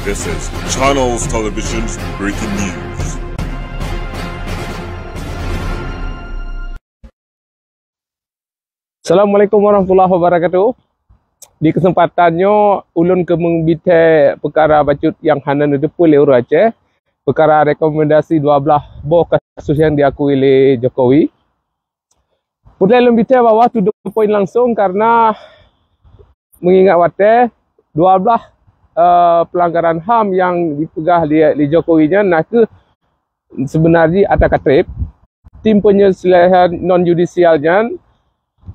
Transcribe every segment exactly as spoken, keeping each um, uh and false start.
This is Channels Television's breaking news. Assalamualaikum warahmatullahi wabarakatuh. Di kesempatan nyoe, ulôn keu meubitée peukara bacut nyang hana neuteupeue lé ureuëng Aceh, peukara rekomendasi dua blaih boh kasus nyang diakui lé Jokowi. Peureulée lôn bitée bahwa to the point langsung, karena meungingat watée dua blaih, eh, pelanggaran HAM nyang dipeugah lé, lé Jokowi nyan na kheueh seubeuna jih atra ka treb. Tim penyelesaian non yudisial nyan,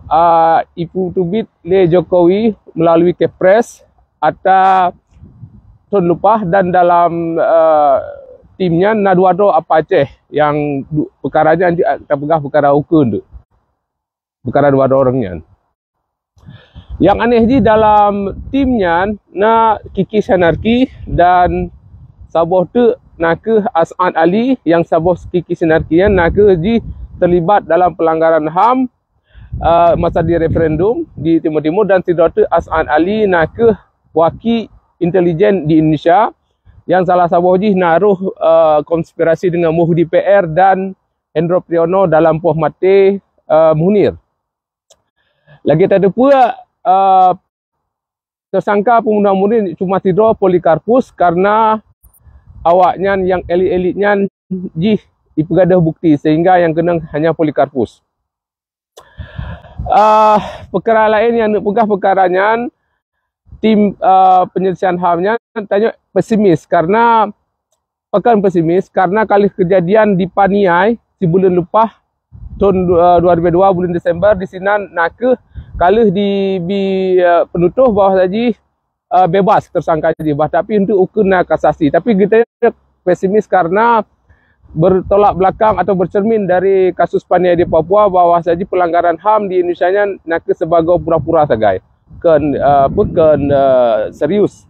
ah, ipeuteubiet lé Jokowi meulalu Kepres atra thon leupah, dan dalam, eh, tim nyan na dua droe apa Aceh nyang du-, peukara nyan jeuet tapeugah peukara ukeue, peukara dua droe ureuëng nyan. Nyang aneh jih, dalam tim nyan na Kiki Sanarki dan saboh teuk na kheueh As'ad Ali, nyang saboh Kiki Sanarki nyan na kheueh jih teulibat dalam pelanggaran HAM, eh, masa di referendum di Timur Timur, dan sidroe teuk As'ad Ali na kheueh waki intelijen di Indonesia, nyang salah saboh jih na roh, eh, konspirasi dengan Muhdi P R dan Hendro Priyono dalam poh maté, eh, Munir. Lagée tateupeue, eh, teusangka pembunuhan Munir cuma sidroe Polikarpus, karena awaknyan nyang elit-elit nyan jih ipeugadôh bukti, sehingga nyang keunong hanya Polikarpus. Ah, peukara laén nyang neupeugah peukara nyan, tim, ah, penyelesaian HAM nyan tanyoe pesimis, karena pakon pesimis, karena ka lheueh keujadian di Paniai sibuleuen leupah, thon, eh, dua ribu dua buleuen Desember, di sinan na kheueh ka lheueh dibi, eh, peunutôh bahwa jih, eh, bebas teusangka jih, bah tapi untuk ukeue na kasasi. Tapi geutanyoe pesimis karena bertolak belakang atau bercermin dari kasus Paniai di Papua, bahwa saji pelanggaran HAM di Indonesia nyan na kheueh sibagoe pura-pura sagai, kon, eh, apa, kon, eh, serius.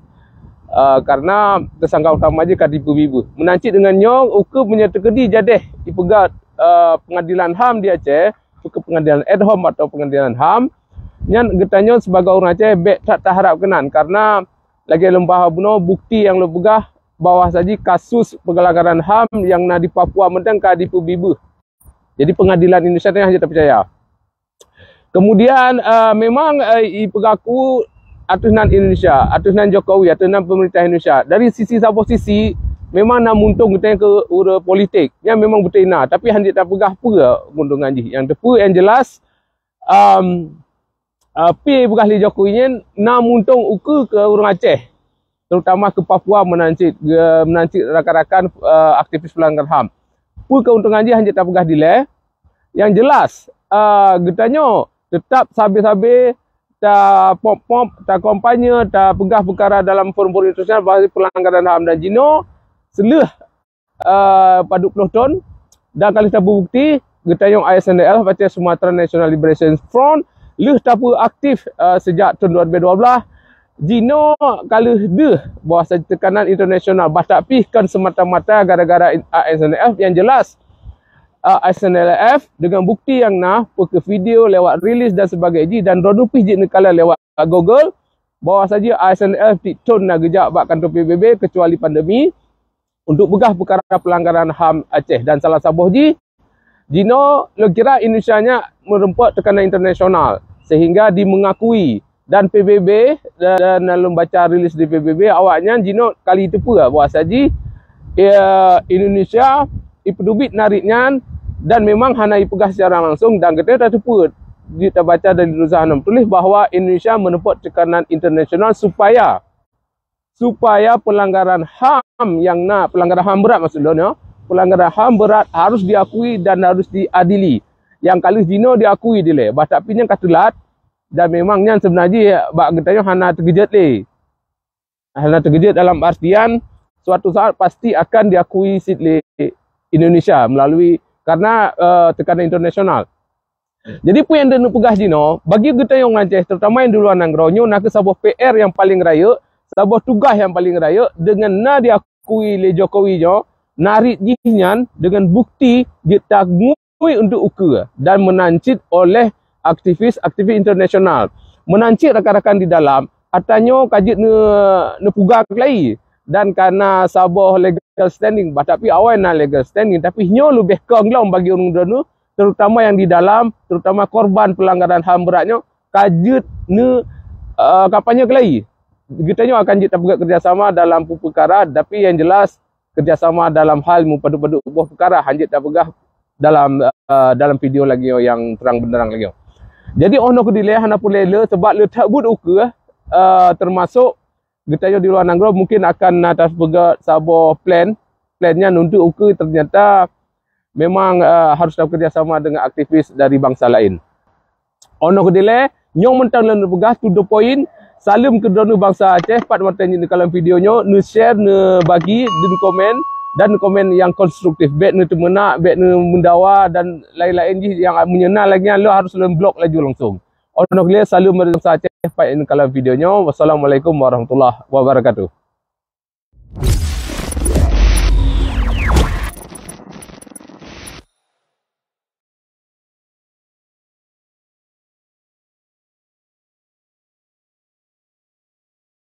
Eh, karena teusangka utama jih ka dipeubeubaih. Meunan cit deungon nyoe, ukeue meunyoe teukeudi jadeh ipeugah, eh, pengadilan HAM di Aceh, ukeue pengadilan ad hoc atau pengadilan HAM, nyan geutanyoe sibagoe ureuëng Aceh bék that taharab keunan, karena lagée lôn bahas bunoe, bukti nyang lôn peugah bahwa saji kasus pelanggaran HAM nyang na di Papua mantong ka dipeubeubaih. Jadi pengadilan Indonesia nyan hana tapeucaya. Kemudian, eh, memang, eh, ipeugah ku ateueh nan Indonesia, ateueh nan Jokowi, ateueh nan pemerintah Indonesia. Dari sisi saboh sisi, memang na muntong geutanyoe keu urusan politik. Nyan memang beutôi na, tapi hana tapeugah peue keuntungan jih. Nyang teupeue nyang jelas, em, eh, peue peugah lé Jokowi nyan na muntong ukeue keu ureuëng Aceh, terutama keu Papua meunan cit, ge-, meunan cit rakan-rakan, eh, aktivis pelanggaran HAM. Peue keuntungan jih hana tapeugah dilée. Nyang jelas, eh, geutanyoe teutap sabe-sabe tapop-pop, takompanye, tapeugah peukara dalam forum-forum internasional bahwa pelanggaran HAM dan jinoe seuleuh, eh, padub ploh thon dan ka lheueh tapeubukti geutanyoe I S N L F, Aceh Sumatra National Liberation Front, lheueh tapeuaktif, eh, sejak thon dua ribu dua belas, jinoe ka lheueh deuh bahwa tekanan internasional, bah tapi kon semata-mata gara-gara I S N L F. Nyang jelas, eh, I S N L F dengan bukti nyang na, peue keu video lewat rilis dan sebagainya, dan droeneuh pih jeuet neukalon lewat Google, bahwa saja I S N L F tiep thon na geujak bak kantor P B B kecuali pandemi untuk peugah peukara pelanggaran HAM Aceh, dan salah saboh jih, jinoe lôn kira Indonesia nyan meureumpok tekanan internasional sehingga dimengakui, dan P B B, dan lôn baca rilis di P B B, awaknyan jinoe ka lheueh teupeue bahwa saji, ya, Indonesia ipeuteubiet narit nyan, dan memang hana ipeugah secara langsung, dan geutanyoe tateupeue, di tabaca dari tulisan teutuléh bahwa Indonesia meureumpok tekanan internasional supaya, supaya pelanggaran HAM nyang na, pelanggaran HAM beurat maksud lôn, ya, pelanggaran HAM beurat harus diakui dan harus diadili. Nyang ka lheueh jinoe diakui dilée, bah tapi nyan ka teulat, dan memang nyan seubeuna jih bak geutanyoe hana teukeujot lé. Hana teukeujot dalam artian suatu saat pasti akan diakui cit lé Indonesia melalui, karena, eh, tekanan internasional. Jadi peue nyang lôn peugah jinoe, bagi geutanyoe ureuëng Aceh, terutama nyang di luwa nanggroe, nyoe na kheueh saboh P R nyang paleng rayeuk, saboh tugaih nyang paleng rayeuk, deungon na diakui lé Jokowi nyoe, narit jih nyan deungon bukti jeuet tangui untuk ukeue dan meunan cit oleh aktivis-aktivis internasional. Meunan cit rakan-rakan di dalam, atra nyoe ka jeuet neu-, neupeugah keulayi. dan ka na saboh legal standing. Bah, tapi awai na legal standing, tapi nyoe leubeh kong lom bagi ureuëng droeneuh, terutama yang di dalam, terutama korban pelanggaran HAM berat nyoe, ka jeuet neu uh, kampanye keulai. Geutanyoe akan jeuet tapeugah kerjasama dalam peukara, tapi yang jelas kerjasama dalam hal meupadub-padub boh peukara, hanjeuet tapeugah dalam uh, dalam video lagi yang terang benderang lagi. Jadi oh noe keudilée hana peureulée le sebab le that buet ukeue uh, termasuk geutanyoe di luar nanggroe mungkin akan na tapeugah saboh plan. Plan nyan untuk ukeue ternyata memang uh, harus bekerjasama dengan aktivis dari bangsa lain. Oh noe keudilée, nyoe mantong lôn peugah to the point. Saleuem keu droeneuh bangsa Aceh, pat watée nyoe neukalon video nyoe, neu-share, neubagi, dan komen, dan komen yang konstruktif. Bék neuteumeunak, bék neumeudawa dan lain-lain jih yang meunyeuna lagée nyan lo harus lôn blok laju langsung. Oh noe keudilée, saleuem bagi bangsa Aceh, pat neukalon video nyoe. Wassalamualaikum warahmatullahi wabarakatuh.